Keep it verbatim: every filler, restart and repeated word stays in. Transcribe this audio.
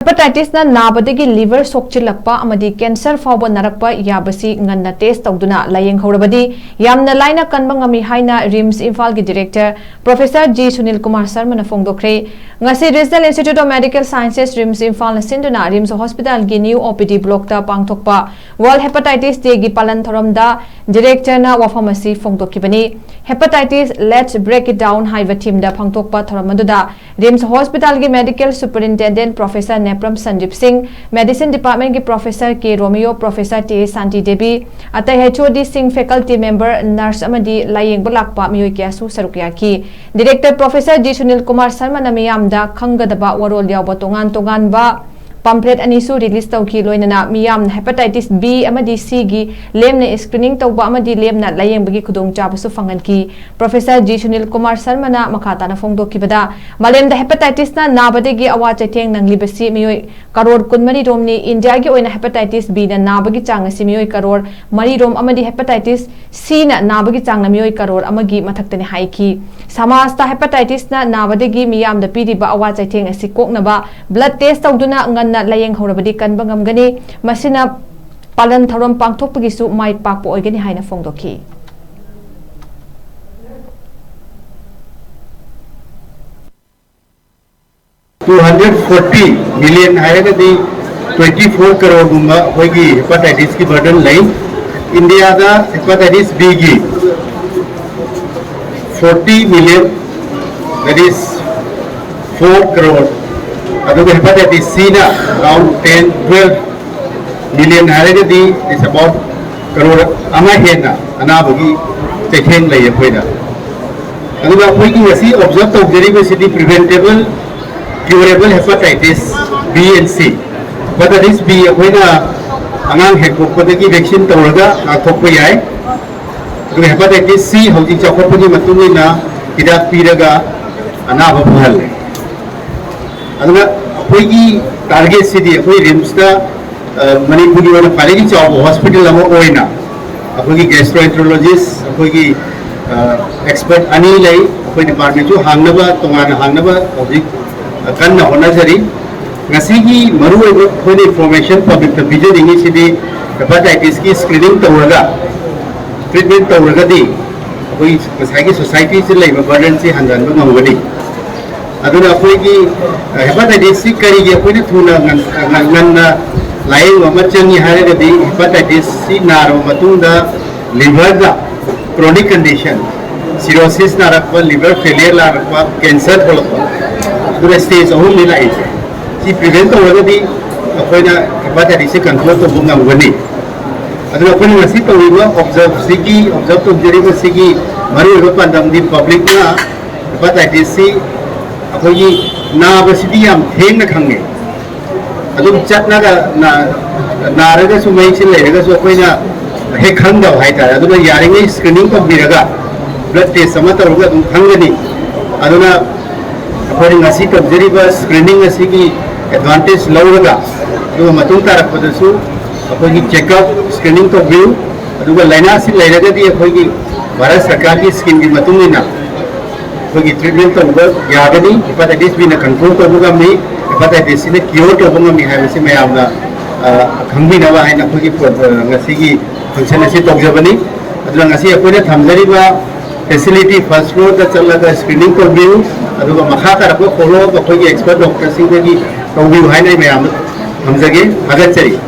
ꯍꯦꯄꯥꯇꯥꯏꯇꯤꯁꯅ ꯅꯥꯕꯗꯒꯤ liver ꯁꯣꯛꯆꯤꯜꯂꯛꯄ ꯑꯃꯗꯤ cancer ꯐꯥꯎꯕ ꯅꯥꯔꯛꯄ ꯌꯥꯕꯁꯤ ꯉꯟꯅ ꯇꯦꯁ ꯇꯧꯗꯨꯅ ꯂꯥꯌꯦꯡꯍꯧꯔꯕꯗꯤ ꯌꯥꯝꯅ ꯂꯥꯏꯅ ꯀꯟꯕ ꯉꯝꯃꯤ ꯍꯥꯏꯅ ꯔꯤꯝꯁ ꯏꯝꯐꯥꯜꯒꯤ director professor G Sunil Kumar ꯁꯔꯃꯅ ꯐꯣꯡꯗꯣꯛꯈ꯭ꯔꯦ꯫ ꯉꯁꯤ regional institute of medical sciences, RIMS ꯏꯝꯐꯥꯜꯅ ꯁꯤꯟꯗꯨꯅ ꯔꯤꯝꯁ ꯍꯣꯁꯄꯤꯇꯥꯜꯒꯤ ꯅ꯭ꯌꯨ ꯑꯣ ꯄꯤ ꯗꯤ ꯕ꯭ꯂꯣꯛꯇ ꯄꯥꯡꯊꯣꯛꯄ ꯋꯥꯔꯜꯗ ꯍꯦꯄꯥꯇꯥꯏꯇꯤꯁ ꯗꯦꯒꯤ ꯄꯥꯂꯟ ꯊꯧꯔꯝꯗ ꯗꯤꯔꯦꯛꯇꯔꯅ ꯋꯥꯐꯝ ꯑꯁꯤ ꯐꯣꯡꯗꯣꯛꯈꯤꯕꯅꯤ꯫ Hepatitis, Let's Break It Down ꯍꯥꯏꯕ ꯊꯤꯝꯗ ꯄꯥꯡꯊꯣꯛꯄ ꯊꯧꯔꯝ ꯑꯗꯨꯗ ꯔꯤꯝꯁ ꯍꯣꯁꯄꯤꯇꯥꯜꯒꯤ medical superintendent professor Nepram Sandeep ꯁꯤꯡ, ꯃꯦꯗꯤꯁꯤꯟ ꯗꯤꯄꯥꯔꯠꯃꯦꯟꯠꯀꯤ ꯄ꯭ꯔꯣꯐꯦꯁꯔ ꯀꯦ ꯔꯣꯃꯤꯌꯣ, ꯄ꯭ꯔꯣꯐꯦꯁꯔ ꯇꯦ ꯁꯥꯟꯇꯤ ꯗꯦꯕꯤ, ꯑꯇꯩ ꯑꯦꯆ ꯑꯣ ꯗꯤꯁꯤꯡ, ꯐꯦꯀꯜꯇꯤ ꯃꯦꯝꯕꯔ, ꯅꯔꯁ ꯑꯃꯗꯤ ꯂꯥꯌꯦꯡꯕ ꯂꯥꯛꯄ ꯃꯤꯑꯣꯏ ꯀꯌꯥꯁꯨ ꯁꯔꯨꯛ ꯌꯥꯈꯤ꯫ Director professor G Sunil Kumar ꯁꯔꯃꯅ ꯃꯤꯌꯥꯝꯗ ꯈꯪꯒꯗꯕ ꯋꯥꯔꯣꯜ ꯌꯥꯎꯕ ꯇꯣꯉꯥꯟ ꯇꯣꯉꯥꯟꯕ ꯄꯝꯐ꯭ꯂꯦꯠ ꯑꯅꯤꯁꯨ ꯔꯤꯂꯤꯖ ꯇꯧꯈꯤ꯫ ꯂꯣꯏꯅꯅ ꯃꯤꯌꯥꯝꯅ ꯍꯦꯄꯥꯇꯥꯏꯇꯤꯁ ꯕꯤ ꯑꯃꯗꯤ ꯁꯤꯒꯤ ꯂꯦꯝꯅ ꯁ꯭ꯀ꯭ꯔꯤꯅꯤꯡ ꯇꯧꯕ ꯑꯃꯗꯤ ꯂꯦꯝꯅ ꯂꯥꯌꯦꯡꯕꯒꯤ ꯈꯨꯗꯣꯡꯆꯥꯕꯁꯨ ꯐꯪꯍꯟꯈꯤ꯫ ꯄ꯭ꯔꯣꯐꯦꯁꯔ ꯖꯤ ꯁꯨꯅꯤꯜ ꯀꯨꯃꯥꯔ ꯁꯔꯃꯅ ꯃꯈꯥ ꯇꯥꯅ ꯐꯣꯡꯗꯣꯛꯈꯤꯕꯗ, ꯃꯥꯂꯦꯝꯗ ꯍꯦꯄꯥꯇꯥꯏꯇꯤꯁꯅ ꯅꯥꯕꯗꯒꯤ ꯑꯋꯥ ꯆꯩꯊꯦꯡ ꯅꯪꯂꯤꯕꯁꯤ ꯃꯤꯑꯣꯏ ꯀꯔꯣꯔ ꯀꯨꯟꯃꯔꯤ ꯔꯣꯝꯅꯤ꯫ ꯏꯟꯗꯤꯌꯥꯒꯤ ꯑꯣꯏꯅ ꯍꯦꯄꯥꯇꯥꯏꯇꯤꯁ ꯕꯤꯅ ꯅꯥꯕꯒꯤ ꯆꯥꯡ ꯑꯁꯤ ꯃꯤꯑꯣꯏ ꯀꯔꯣꯔ ꯃꯔꯤ ꯔꯣꯝ ꯑꯃꯗꯤ ꯍꯦꯄꯥꯇꯥꯏꯇꯤꯁ ꯁꯤꯅ ꯅꯥꯕꯒꯤ ꯆꯥꯡꯅ ꯃꯤꯑꯣꯏ ꯀꯔꯣꯔ ꯑꯃꯒꯤ ꯃꯊꯛꯇꯅꯤ ꯍꯥꯏꯈꯤ꯫ ꯁꯃꯥꯖꯇ ꯍꯦꯄꯥꯇꯥꯏꯇꯤꯁꯅ ꯅꯥꯕꯗꯒꯤ ꯃꯤꯌꯥꯝꯗ ꯄꯤꯔꯤꯕ ꯑꯋꯥ ꯆꯩꯊꯦꯡ ꯑꯁꯤ ꯀꯣꯛꯅꯕ ꯕ꯭ꯂꯗ ꯇꯦꯁ ꯇꯧꯗꯨꯅ ꯉꯟꯅ ꯂꯥꯌꯦꯡꯍꯧꯔꯕꯗꯤ ꯀꯟꯕ ꯉꯝꯒꯅꯤ꯫ ꯃꯁꯤꯅ ꯄꯥꯂꯟ ꯊꯧꯔꯝ ꯄꯥꯡꯊꯣꯛꯄꯒꯤꯁꯨ ꯃꯥꯏ ꯄꯥꯛꯄ ꯑꯣꯏꯒꯅꯤ ꯍꯥꯏꯅ ꯐꯣꯡꯗꯣꯛꯈꯤ꯫ Two hundred forty million ꯍꯥꯏꯔꯒꯗꯤ twenty four crore ꯒꯨꯝꯕ ꯑꯩꯈꯣꯏꯒꯤ ꯍꯦꯄꯥꯇꯥꯏꯇꯤꯁꯀꯤ ꯕꯔꯗꯟ ꯂꯩ꯫ ꯏꯟꯗꯤꯌꯥꯗ ꯍꯦꯄꯥꯇꯥꯏꯇꯤꯁ ꯕꯤꯒꯤ forty million, that is four crore, ꯑꯗꯨꯒ ꯍꯦꯄꯥꯇꯥꯏꯇꯤꯁ ꯁꯤꯅ around ten, twelve million ꯍꯥꯏꯔꯒꯗꯤ it's about ꯀꯔꯣꯔ ꯑꯃ ꯍꯦꯟꯅ ꯑꯅꯥꯕꯒꯤ ꯆꯩꯊꯦꯡ ꯂꯩ ꯑꯩꯈꯣꯏꯗ꯫ ꯑꯗꯨꯒ ꯑꯩꯈꯣꯏꯒꯤ ꯉꯁꯤ ꯑꯣꯕꯖꯔꯕ ꯇꯧꯖꯔꯤꯕꯁꯤꯗꯤ preventable, curable hepatitis B and C꯫ Hepatitis B ꯑꯩꯈꯣꯏꯅ ꯑꯉꯥꯡ ꯍꯦꯛ ꯄꯣꯛꯄꯗꯒꯤ ꯚꯦꯛꯁꯤꯟ ꯇꯧꯔꯒ ꯉꯥꯛꯊꯣꯛꯄ ꯌꯥꯏ꯫ ꯑꯗꯨꯒ ꯍꯦꯄꯥꯇꯥꯏꯇꯤꯁ ꯁꯤ ꯍꯧꯖꯤꯛ ꯆꯥꯎꯈꯠꯄꯒꯤ ꯃꯇꯨꯡ ꯏꯟꯅ ꯍꯤꯗꯥꯛ ꯄꯤꯔꯒ ꯑꯅꯥꯕ ꯐꯍꯜꯂꯦ꯫ ꯑꯗꯨꯅ ꯑꯩꯈꯣꯏꯒꯤ ꯇꯥꯔꯒꯦꯠꯁꯤꯗꯤ ꯑꯩꯈꯣꯏ ꯔꯤꯝꯁꯇ ꯃꯅꯤꯄꯨꯔꯒꯤ ꯑꯣꯏꯅ ꯈ꯭ꯋꯥꯏꯗꯒꯤ ꯆꯥꯎꯕ ꯍꯣꯁꯄꯤꯇꯥꯜ ꯑꯃ ꯑꯣꯏꯅ ꯑꯩꯈꯣꯏꯒꯤ ꯒꯦꯁꯇ꯭ꯔꯣꯑꯦꯟꯇꯔꯣꯂꯣꯖꯤꯁ, ꯑꯩꯈꯣꯏꯒꯤ ꯑꯦꯛꯁꯄꯔꯠ ꯑꯅꯤ ꯂꯩ꯫ ꯑꯩꯈꯣꯏ ꯗꯤꯄꯥꯔꯠꯃꯦꯟꯁꯨ ꯍꯥꯡꯅꯕ, ꯇꯣꯉꯥꯟꯅ ꯍꯥꯡꯅꯕ ꯍꯧꯖꯤꯛ ꯀꯟꯅ ꯍꯣꯠꯅꯖꯔꯤ꯫ ꯉꯁꯤꯒꯤ ꯃꯔꯨꯑꯣꯏꯕ ꯑꯩꯈꯣꯏꯅ ꯏꯟꯐꯣꯔꯃꯦꯁꯟ ꯄꯕ꯭ꯂꯤꯛꯇ ꯄꯤꯖꯅꯤꯡꯉꯤꯁꯤꯗꯤ ꯍꯦꯄꯥꯇꯥꯏꯇꯤꯁꯀꯤ ꯁ꯭ꯀ꯭ꯔꯤꯅꯤꯡ ꯇꯧꯔꯒ ꯇ꯭ꯔꯤꯠꯃꯦꯟ ꯇꯧꯔꯒꯗꯤ ꯑꯩꯈꯣꯏ ꯉꯁꯥꯏꯒꯤ ꯁꯣꯁꯥꯏꯇꯤꯁꯤ ꯂꯩꯕ ꯕꯔꯗꯟꯁꯤ ꯍꯟꯊꯍꯟꯕ ꯉꯝꯒꯅꯤ꯫ ꯑꯗꯨꯅ ꯑꯩꯈꯣꯏꯒꯤ ꯍꯦꯄꯥꯇꯥꯏꯇꯤꯁꯁꯤ ꯀꯔꯤꯒꯤ ꯑꯩꯈꯣꯏꯅ ꯊꯨꯅ ꯉꯟ- ꯉꯟ- ꯉꯟꯅ ꯂꯥꯌꯦꯡꯕ ꯑꯃ ꯆꯪꯉꯤ ꯍꯥꯏꯔꯒꯗꯤ ꯍꯦꯄꯥꯇꯥꯏꯇꯤꯁꯁꯤ ꯅꯥꯔꯕ ꯃꯇꯨꯡꯗ ꯂꯤꯚꯔꯗ ꯀ꯭ꯔꯣꯅꯤꯛ ꯀꯟꯗꯤꯁꯟ, ꯁꯤꯔꯣꯁꯤꯁ ꯅꯥꯔꯛꯄ, ꯂꯤꯚꯔ ꯐꯦꯂꯤꯌꯔ ꯅꯥꯔꯛꯄ, ꯀꯦꯟꯁꯔ ꯊꯣꯛꯂꯛꯄ, ꯑꯗꯨꯅ ꯁ꯭ꯇꯦꯖ ꯑꯍꯨꯝꯅꯤ ꯂꯥꯛꯏꯁꯦ꯫ ꯁꯤ ꯄ꯭ꯔꯤꯚꯦꯟ ꯇꯧꯔꯒꯗꯤ ꯑꯩꯈꯣꯏꯅ ꯍꯦꯄꯥꯇꯥꯏꯇꯤꯁꯁꯦ ꯀꯟꯇ꯭ꯔꯣꯜ ꯇꯧꯕ ꯉꯝꯒꯅꯤ꯫ ꯑꯗꯨꯅ ꯑꯩꯈꯣꯏꯅ ꯉꯁꯤ ꯇꯧꯔꯤꯕ ꯑꯣꯕꯖꯔꯞꯁꯤꯒꯤ ꯑꯣꯕꯖꯔꯞ ꯇꯧꯖꯔꯤꯕꯁꯤꯒꯤ ꯃꯔꯨꯑꯣꯏꯕ ꯄꯥꯟꯗꯝꯗꯤ ꯄꯕ꯭ꯂꯤꯛꯅ ꯍꯦꯄꯥꯇꯥꯏꯇꯤꯁꯁꯤ ꯑꯩꯈꯣꯏꯒꯤ ꯅꯥꯕꯁꯤꯗꯤ ꯌꯥꯝ ꯊꯦꯡꯅ ꯈꯪꯉꯦ꯫ ꯑꯗꯨꯝ ꯆꯠꯂꯒ ꯅꯥ- ꯅꯥꯔꯒꯁꯨ ꯃꯍꯤꯛꯁꯤ ꯂꯩꯔꯒꯁꯨ ꯑꯩꯈꯣꯏꯅ ꯍꯦꯛ ꯈꯪꯗꯕ ꯍꯥꯏꯇꯥꯔꯦ꯫ ꯑꯗꯨꯅ ꯌꯥꯔꯤꯉꯩ ꯁ꯭ꯀ꯭ꯔꯤꯅꯤꯡ ꯇꯧꯕꯤꯔꯒ ꯕ꯭ꯂꯗ ꯇꯦꯁ ꯑꯃ ꯇꯧꯔꯒ ꯑꯗꯨꯝ ꯈꯪꯒꯅꯤ꯫ ꯑꯗꯨꯅ ꯑꯩꯈꯣꯏꯅ ꯉꯁꯤ ꯇꯧꯖꯔꯤꯕ ꯁ꯭ꯀ꯭ꯔꯤꯅꯤꯡ ꯑꯁꯤꯒꯤ ꯑꯦꯗꯚꯥꯟꯇꯦꯖ ꯂꯧꯔꯒ ꯑꯗꯨꯒ ꯃꯇꯨꯡ ꯇꯥꯔꯛꯄꯗꯁꯨ ꯑꯩꯈꯣꯏꯒꯤ ꯆꯦꯛꯑꯞ ꯁ꯭ꯀ꯭ꯔꯤꯅꯤꯡ ꯇꯧꯕꯤꯌꯨ꯫ ꯑꯗꯨꯒ ꯂꯥꯏꯅꯥꯁꯤ ꯂꯩꯔꯒꯗꯤ ꯑꯩꯈꯣꯏꯒꯤ ꯚꯥꯔꯠ ꯁꯔꯀꯥꯔꯒꯤ ꯁ꯭ꯀꯤꯝꯒꯤ ꯃꯇꯨꯡ ꯏꯟꯅ ꯑꯩꯈꯣꯏꯒꯤ ꯇ꯭ꯔꯤꯠꯃꯦꯟ ꯇꯧꯕ ꯌꯥꯒꯅꯤ꯫ ꯍꯦꯄꯥꯇꯥꯏꯇꯤꯁ ꯕꯤꯅ ꯀꯟꯇ꯭ꯔꯣꯜ ꯇꯧꯕ ꯉꯝꯃꯤ, ꯍꯦꯄꯥꯇꯥꯏꯇꯤꯁ ꯁꯤꯅ ꯀ꯭ꯌꯣꯔ ꯇꯧꯕ ꯉꯝꯃꯤ ꯍꯥꯏꯕꯁꯤ ꯃꯌꯥꯝꯅ ꯑ, ꯈꯪꯕꯤꯅꯕ ꯍꯥꯏꯅ ꯑꯩꯈꯣꯏꯒꯤ ꯄ꯭ꯔꯣ- ꯑ, ꯉꯁꯤꯒꯤ ꯐꯪꯁꯟ ꯑꯁꯤ ꯇꯧꯖꯕꯅꯤ꯫ ꯑꯗꯨꯅ ꯉꯁꯤ ꯑꯩꯈꯣꯏꯅ ꯊꯝꯖꯔꯤꯕ ꯐꯦꯁꯤꯂꯤꯇꯤ ꯐꯥꯔꯁ ꯐ꯭ꯂꯣꯔꯗ ꯆꯠꯂꯒ ꯁ꯭ꯀ꯭ꯔꯤꯅꯤꯡ ꯇꯧꯕꯤꯌꯨ, ꯑꯗꯨꯒ ꯃꯈꯥ ꯇꯥꯔꯛꯄ ꯐꯣꯂꯣ ꯑꯞ ꯑꯩꯈꯣꯏꯒꯤ ꯑꯦꯛꯁꯄꯔꯠ ꯗꯣꯛꯇꯔꯁꯤꯡꯗꯒꯤ ꯇꯧꯕꯤꯌꯨ ꯍꯥꯏꯅ ꯑꯩ ꯃꯌꯥꯝꯗ ꯊꯝꯖꯒꯦ꯫ ꯊꯥꯒꯠꯆꯔꯤ꯫